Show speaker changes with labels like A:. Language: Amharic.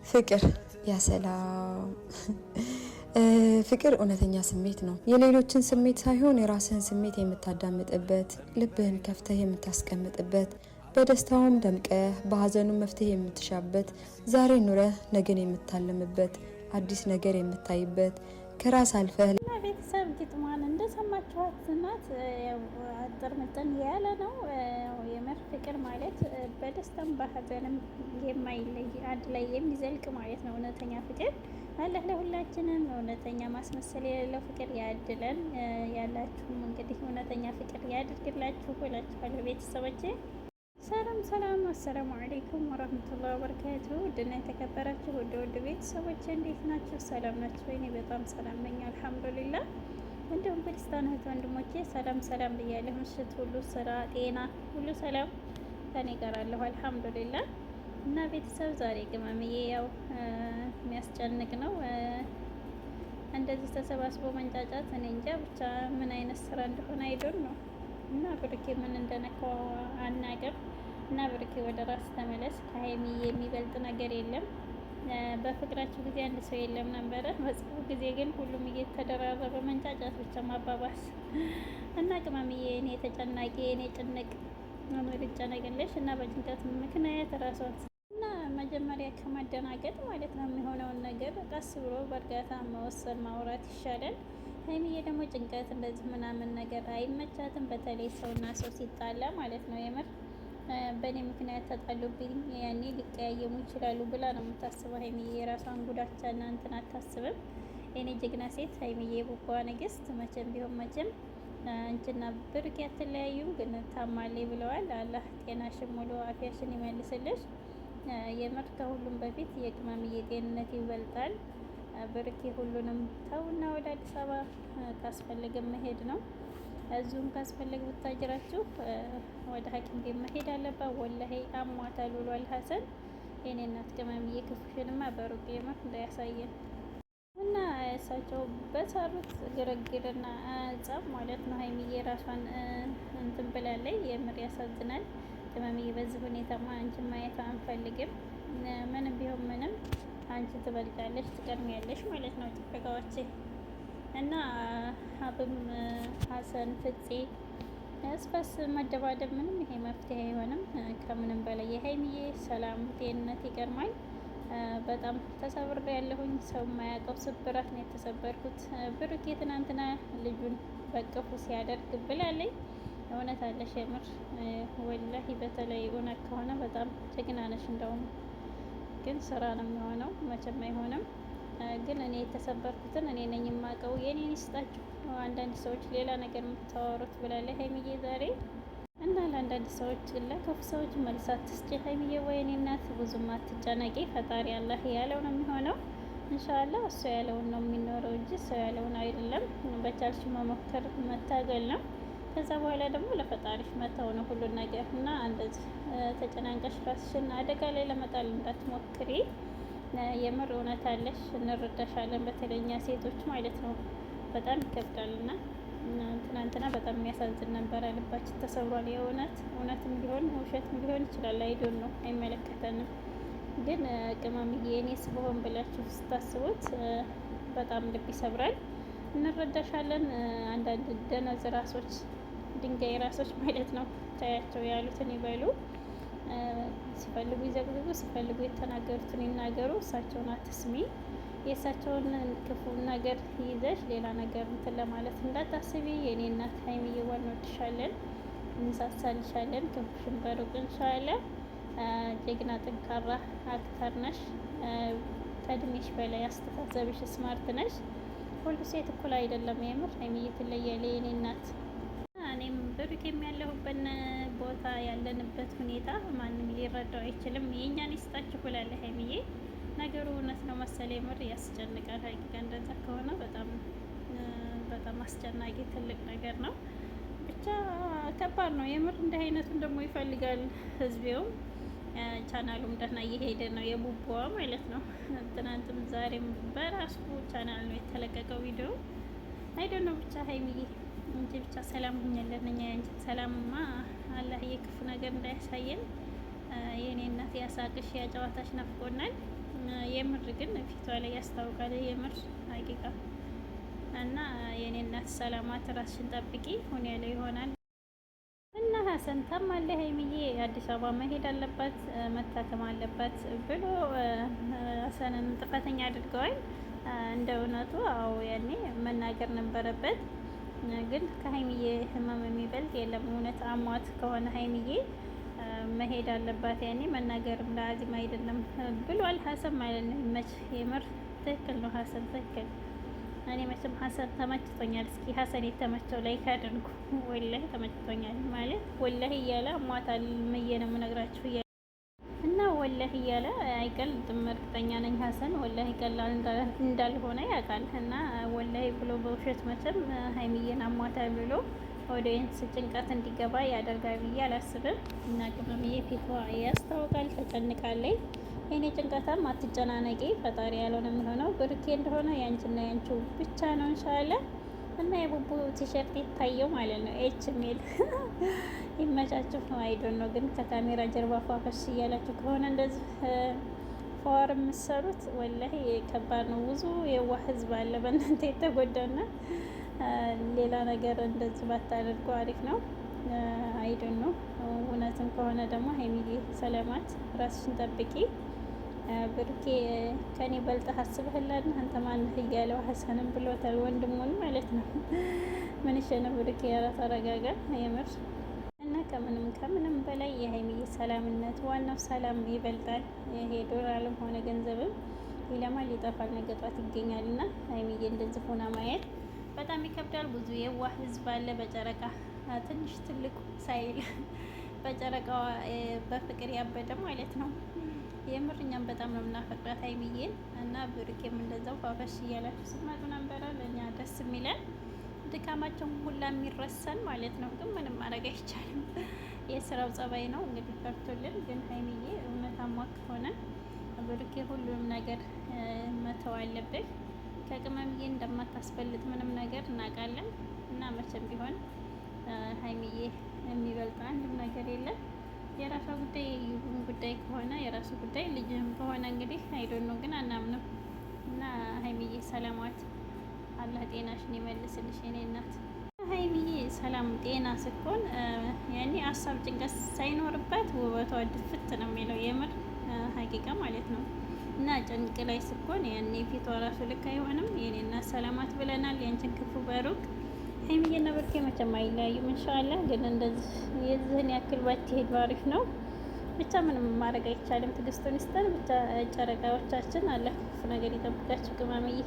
A: ፍቅር ያሰላም ፍቅር እውነተኛ ስሜት ነው። የሌሎችን ስሜት ሳይሆን የራስህን ስሜት የምታዳምጥበት፣ ልብህን ከፍተህ የምታስቀምጥበት፣ በደስታውም ደምቀህ በሀዘኑ መፍትሄ የምትሻበት፣ ዛሬ ኑረህ ነገን የምታለምበት፣ አዲስ ነገር የምታይበት፣ ከራስ አልፈህ
B: ቤተሰብ ግጥሟን እንደሰማችኋት ናት። አጥር ምጥን ያለ ነው። የምር ፍቅር ማለት በደስታም በሀዘንም የማይለይ አንድ ላይ የሚዘልቅ ማለት ነው። እውነተኛ ፍቅር አላህ ለሁላችንም እውነተኛ ማስመሰል የሌለው ፍቅር ያድለን። ያላችሁም እንግዲህ እውነተኛ ፍቅር ያድርግላችሁ እላችኋለሁ ቤተሰቦቼ። ሰላም ሰላም፣ አሰላሙ አለይኩም ወራህመቱላሂ ወበረካቱ። ውድና የተከበራችሁ ውድ ውድ ቤተሰቦች እንዴት ናችሁ? ሰላም ናችሁ? እኔ በጣም ሰላም ነኝ አልሐምዱሊላህ። እንዲሁም ክርስቲያን እህት ወንድሞቼ ሰላም ሰላም ብያለሁ። ምሽት ሁሉ ስራ፣ ጤና ሁሉ ሰላም ከኔ ጋር አለሁ አልሐምዱሊላህ። እና ቤተሰብ ዛሬ ቅመምዬ ያው የሚያስጨንቅ ነው እንደዚህ ተሰባስቦ መንጫጫት። እኔ እንጃ ብቻ ምን አይነት ስራ እንደሆነ አይዶን ነው እና ብሩኬ ምን እንደነካው አናቅም። እና ብሩኬ ወደ ራስ ተመለስ። ከሀይሚ የሚበልጥ ነገር የለም። በፍቅራችሁ ጊዜ አንድ ሰው የለም ነበረ። በጽፉ ጊዜ ግን ሁሉም እየተደራረበ መንጫጫት ብቻ ማባባስ እና ቅመምዬ፣ እኔ ተጨናቂ እኔ ጭንቅ ልጨነቅልሽ እና በጭንቀት ምክንያት ራሷን እና መጀመሪያ ከማደናገጥ ማለት ነው የሚሆነውን ነገር ቀስ ብሎ በእርጋታ መወሰን ማውራት ይሻላል። ሀይሚዬ ደግሞ ጭንቀት እንደዚህ ምናምን ነገር አይመቻትም። በተለይ ሰውና ሰው ሲጣላ ማለት ነው የምር በእኔ ምክንያት ተጣሉብኝ ያኔ ሊቀያየሙ ይችላሉ ብላ ነው የምታስበው ሀይሚዬ። የራሷን ጉዳቻ እና እንትን አታስብም። የኔ ጀግና ሴት ሀይሚዬ፣ ቡቧ ንግስት፣ መቼም ቢሆን መቼም አንቺና ብሩኬ አትለያዩም። ግን ታማሌ ብለዋል። አላህ ጤናሽን ሙሉ አፊያሽን ይመልስልሽ። የምር ከሁሉም በፊት የቅመምዬ ጤንነት ይበልጣል። ብሩኬ ሁሉንም ተውና ወደ አዲስ አበባ ካስፈለገ መሄድ ነው። እዚሁም ካስፈለገ ብታጅራችሁ ወደ ሐኪም ቤት መሄድ አለባት። ወላሂ አሟታል ብሏል ሀሰን። የኔ እናት ቅመምዬ ክፉሽንማ በሩቅ የምር እንዳያሳየን እና እሳቸው በሰሩት ግርግርና ጸብ ማለት ነው። ሀይሚዬ ራሷን እንትን ብላለች። የምር ያሳዝናል። ቅመምዬ በዚህ ሁኔታማ አንቺን ማየት አንፈልግም። ምንም ቢሆን ምንም አንቺ ትበልጫለሽ፣ ትቀድሚያለሽ ማለት ነው ጥበቃዎቼ እና አብም ሀሰን ፍፄ እስበስ መደባደብ ምንም ይሄ መፍትሄ አይሆንም። ከምንም በላይ የሀይሚዬ ሰላም ጤንነት ይቀድማል። በጣም ተሰብሬ ያለሁኝ ሰው የማያውቀው ስብራት ነው የተሰበርኩት። ብሩኬ ትናንትና ልጁን በቅፉ ሲያደርግ ብላለኝ። እውነት አለሽ የምር ወላሂ፣ በተለይ እውነት ከሆነ በጣም ጀግና ነሽ። እንደውም ግን ስራ ነው የሚሆነው፣ መቼም አይሆንም። ግን እኔ የተሰበርኩትን እኔ ነኝ የማውቀው። የኔን ይስጣችሁ። አንዳንድ ሰዎች ሌላ ነገር የምታወሩት ብላለች ሀይሚዬ ዛሬ እና ለአንዳንድ ሰዎች ለክፉ ሰዎች መልስ አትስጪ ሀይሚዬ። ወይኔ እናት ብዙም አትጨነቂ፣ ፈጣሪ አላህ ያለው ነው የሚሆነው። እንሻላ እሱ ያለውን ነው የሚኖረው እንጂ ሰው ያለውን አይደለም። በቻልሽ መሞከር መታገል ነው። ከዛ በኋላ ደግሞ ለፈጣሪሽ መተው ነው ሁሉን ነገር እና እንደዚህ ተጨናንቀሽ ራስሽን አደጋ ላይ ለመጣል እንዳትሞክሪ። የምር እውነት አለሽ፣ እንረዳሻለን። በተለይ እኛ ሴቶች ማለት ነው በጣም ይከብዳል እና ትናንትና በጣም የሚያሳዝን ነበረ። ልባችን ተሰብሯል። የእውነት እውነትም ቢሆን ውሸትም ሊሆን ይችላል። I don't know አይመለከተንም። ግን ቅመምዬ እኔስ ብሆን ብላችሁ ስታስቡት በጣም ልብ ይሰብራል። እንረዳሻለን። አንዳንድ ደነዝ ራሶች፣ ድንጋይ ራሶች ማለት ነው ታያቸው ያሉትን ይበሉ። ሲፈልጉ ይዘግዝጉ፣ ሲፈልጉ የተናገሩትን ይናገሩ። እሳቸውን አትስሚ። የእሳቸውን ክፉ ነገር ይዘሽ ሌላ ነገር እንትን ለማለት እንዳታስቢ። የእኔ እናት ሀይሚዬ እንወድሻለን፣ እንሳሳልሻለን። ክፉሽን በሩቅ እንሻለን። ጀግና ጠንካራ actor ነሽ። ከእድሜሽ በላይ አስተሳሰብሽ smart ነሽ። ሁሉ ሴት እኩል አይደለም። የምር ሀይሚዬ ትለያለሽ የእኔ እናት። እኔም ብሩኬም ያለሁበት ቦታ ያለንበት ሁኔታ ማንም ሊረዳው አይችልም። የእኛን ይስጣችሁ ብላለች ሀይሚዬ። ነገሩ እውነት ነው መሰለኝ፣ የምር ያስጨንቃል። ሀቂቃ እንደዛ ከሆነ በጣም በጣም አስጨናቂ ትልቅ ነገር ነው። ብቻ ከባድ ነው የምር። እንዲህ አይነቱን ደግሞ ይፈልጋል ህዝቤውም ቻናሉም ደህና እየሄደ ነው፣ የቡቡዋ ማለት ነው። ትናንትም ዛሬም በራሱ ቻናል ነው የተለቀቀው ቪዲዮ። አይደ ነው ብቻ ሀይሚዬ እንጂ ብቻ ሰላም ሁኛለን እኛ። ያንቺን ሰላምማ አላህ የክፉ ነገር እንዳያሳየን። የእኔ እናት ያሳቅሽ ያጨዋታሽ ናፍቆናል። የምር ግን ፊቷ ላይ ያስታውቃል። የምር ሀቂቃ እና የኔ እናት ሰላማት፣ ራስሽን ጠብቂ። ሁን ያለው ይሆናል። እና ሀሰን ታማለ ሀይሚዬ አዲስ አበባ መሄድ አለባት መታከም አለባት ብሎ ሀሰንን ጥፋተኛ አድርገዋል። እንደ እውነቱ አዎ ያኔ መናገር ነበረበት። ግን ከሀይሚዬ ህመም የሚበልጥ የለም። እውነት አሟት ከሆነ ሀይሚዬ መሄድ አለባት። ያኔ መናገርም ለአዚም አይደለም ብሏል ሀሰን ማለት ነው። መች የምር ትክክል ነው ሀሰን ትክክል። እኔ መቼም ሀሰን ተመችቶኛል። እስኪ ሀሰን የተመቸው like አድርጉ። ወላሂ ተመችቶኛል ማለት ወላሂ እያለ አሟታል ምዬ ነው የምነግራችሁ እና ወላሂ እያለ አይቀልድም። እርግጠኛ ነኝ ሀሰን ወላሂ ቀላል እንዳልሆነ ያውቃል። እና ወላሂ ብሎ በውሸት መቼም ሀይሚዬን አሟታል ብሎ audience ጭንቀት እንዲገባ ያደርጋል ብዬ አላስብም። እና ቅመምዬ ፊቷ ያስታውቃል፣ ተጨንቃለች። የኔ ጭንቀታም አትጨናነቂ፣ ፈጣሪ ያለው ነው የሚሆነው። ብርኬ እንደሆነ ያንቺና ያንቺው ብቻ ነው እንሻላ። እና የቡቡ ቲሸርት ይታየው ማለት ነው H የሚል ይመቻችሁ። I don't know ግን ከካሜራ ጀርባ ፏፈሽ እያላችሁ ከሆነ እንደዚህ ፏር የምትሰሩት ወላሂ ከባድ ነው። ብዙ የዋህ ህዝብ አለ በእናንተ የተጎዳና ሌላ ነገር እንደዚህ ባታደርጉ አሪፍ ነው። I don't know እውነትም ከሆነ ደግሞ ሀይሚዬ ሰለማት ራስሽን ጠብቂ። ብሩኬ ከኔ በልጠህ አስበህላል አንተ ማነህ እያለው ሀሰንም ብሎታል፣ ወንድሙን ማለት ነው። ምን ነው ብሩኬ፣ ኧረ ተረጋጋ የምር እና ከምንም ከምንም በላይ የሀይሚዬ ሰላምነት ዋናው ሰላም ይበልጣል። ይሄ ዶላርም ሆነ ገንዘብም ይለማል፣ ይጠፋል፣ ነገ ጧት ይገኛል። እና ሀይሚዬ እንደዚህ ሆና ማየት በጣም ይከብዳል። ብዙ የዋህ ህዝብ አለ በጨረቃ ትንሽ ትልቁ ሳይል በጨረቃዋ በፍቅር ያበደ ማለት ነው። የምር እኛም በጣም ነው የምናፈቅራት ሀይሚዬን እና ብሩኬም እንደዛው ፋፈሽ እያላችሁ ስትመጡ ነበረ። ለእኛ ደስ የሚለን ድካማቸውን ሁላ የሚረሳን ማለት ነው። ግን ምንም ማድረግ አይቻልም። የስራው ጸባይ ነው እንግዲህ ፈርቶልን። ግን ሀይሚዬ እውነታማ ከሆነ ብሩኬ ሁሉንም ነገር መተው አለብህ። ከቅመምዬ እንደማታስፈልጥ ምንም ነገር እናውቃለን። እና መቼም ቢሆን ሀይሚዬ የሚበልጥ አንድም ነገር የለም። የራሷ ጉዳይ የዩቡን ጉዳይ ከሆነ የራሱ ጉዳይ፣ ልጅም ከሆነ እንግዲህ I don't know ግን አናምንም። እና ሀይሚዬ ሰላማት አላህ ጤናሽን ይመልስልሽ የኔ እናት። ሀይሚዬ ሰላም ጤና ስኮን ያኔ ሀሳብ ጭንቀት ሳይኖርባት ውበቷ ድፍት ነው የሚለው የምር ሀቂቃ ማለት ነው። እና ጭንቅ ላይ ስኮን ያኔ ፊቷ ራሱ ልክ አይሆንም። የኔ እናት ሰላማት ብለናል። ያንቺን ክፉ በሩቅ ሀይሚዬና ብሩኬ መቼም አይለያዩም። ኢንሻአላህ ግን እንደዚህ የዚህን ያክል ባትሄድ አሪፍ ነው። ብቻ ምንም ማድረግ አይቻልም። ትዕግስቱን ይስጠን። ብቻ ጨረቃዎቻችን አላህ ክፉ ነገር ይጠብቃችሁ። ቅመምዬ